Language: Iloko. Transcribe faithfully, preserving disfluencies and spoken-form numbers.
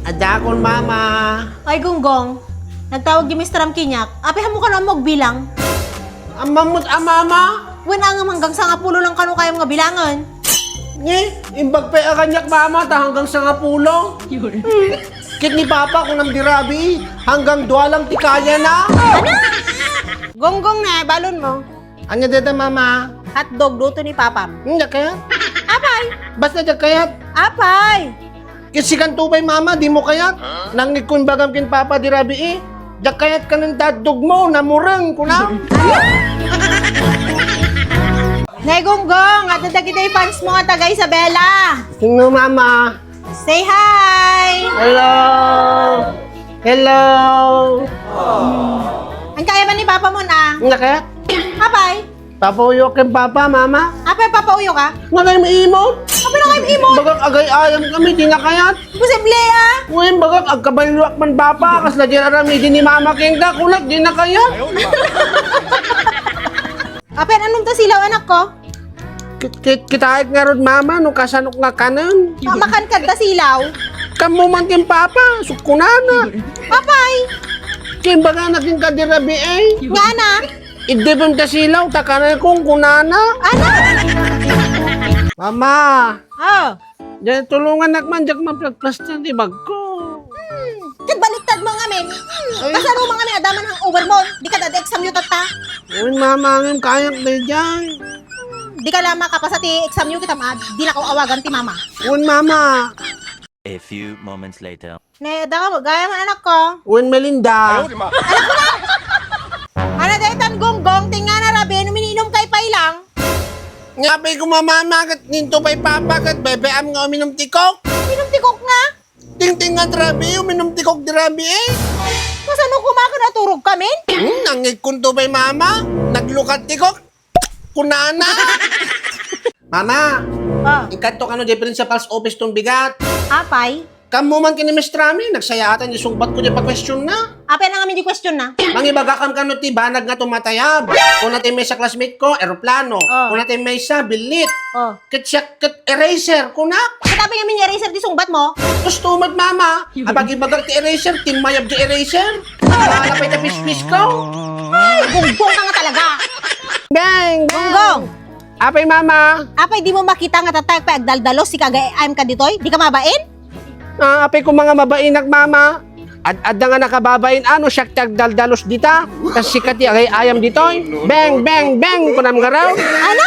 Adakon, Mama. Ay, Gunggong. Nagtawag ni Mister Am kaniak. Apay, ammo kano ammo agbilang? Ammam met a, Mama? Wen, ngem hanggang sangapulo lang kano kayam nga bilangen. Nge, imbag pay a kaniak, Mama, ta hanggang sangapulo. Hmm. Ket ni Papa, kunam di rabii, hanggang dua lang ti kayana. Gunggong ne, balon mo. Ania dayta, Mama? Hotdog, luto ni Papam. Hmm, diak kayat. Apay? Basta diak kayat. Apay? Ket sikanto pay, Mama, dimo kayat? Nangngegko imbagam ken Papa di rabii. Diak kayat kanen ti hotdog mo, namureng, kunam. Ne, Gunggong, adda dagiti fans mo nga taga Isabela. Sino, Mama? Say hi! Hello! Hello! Ania kayam ni Papa mo na? Ania kayat? Apay? Papauyok ken Papa, Mama. Apay, papauyok ka? Nakaim-imot. Apay, nakaim-imot? Bagak agay-ayam kami, dina kayat. Posible, ah. Wen, bagak agkaballuak man, Papa. Kasla diay aramiden ni Mama kenka, kunak, dina kayat. Apay, annom ta silaw, anak ko? Kit, kit, kitaek ngarud, Mama, no kasanok nga kanen. Ma-, makan kadta silaw? Kammo man ken Papa, sukkunana. Apay? Ken bagana kenka di rabii. Ngana? Iddipem ta silaw, ta kanekon, kunana. Ana? Mama! Oh. Diay tulongannak man, diak maplasplaster ti bagko. Hmm, ket baliktad mo ngamin. Ay. Kasano mo ngamin, adda man hangover mo. Dika adda exam yo tatta. Wen, Mama, ngem kayak daydiay. Dika la makapasa ti exam yo, ket, ah, dinaka awagan ti Mama. Wen, Mama. A few moments later. Ne, adda ka, gayam, anak ko. Wen, Melinda. Anak ko na! Ano daytan, Gunggong? Ti ngana rabii, no mininom ka, ipay lang. Nga apay koma, Mama, ket ninto pay Papa, ket bebe-am nga uminom ti Coke. Uminom ti Coke nga? Tingting nga rabii, uminom ti Coke di rabii, eh. Kasano koma ket naturog kamin? Hmm, nangngegkonto pay, Mama. Naglukat ti Coke. Kunana. Mama, ah, inkanto kano diay principal's office ton bigat. Apay? Kammo man ken ni Mistrami, nagsayaatan diay sungbatko diay paquestionna. Apay, ania ngamin diay questionna? Mangibagakam kano ti banag nga tumatayab. Kuna ti maysa classmate ko, eroplano. Oh. Kuna ti maysa, billit. Oh. Ket siak, ket eraser, kunak. Ket apay ngamin nga eraser ti sungbat mo? Kastoy met, Mama. Apay, ibagak ti eraser, timmayab ti eraser. Wala pay ta pispis ko. Ay, Gunggong ka nga talaga. Beng, beng. Gunggong. Apay, Mama? Apay, dimo makita nga tatta pay agdaldalos ti kagayam ka ditoy? Dika mabain? Ah, apay koma nga mabainak, Mama. Ad-adda nga nakababain, ano, siak ti agdaldalos dita. Kas sika ti agay-ayam ditoy. Beng, beng, beng, kunam ngarud. Ano?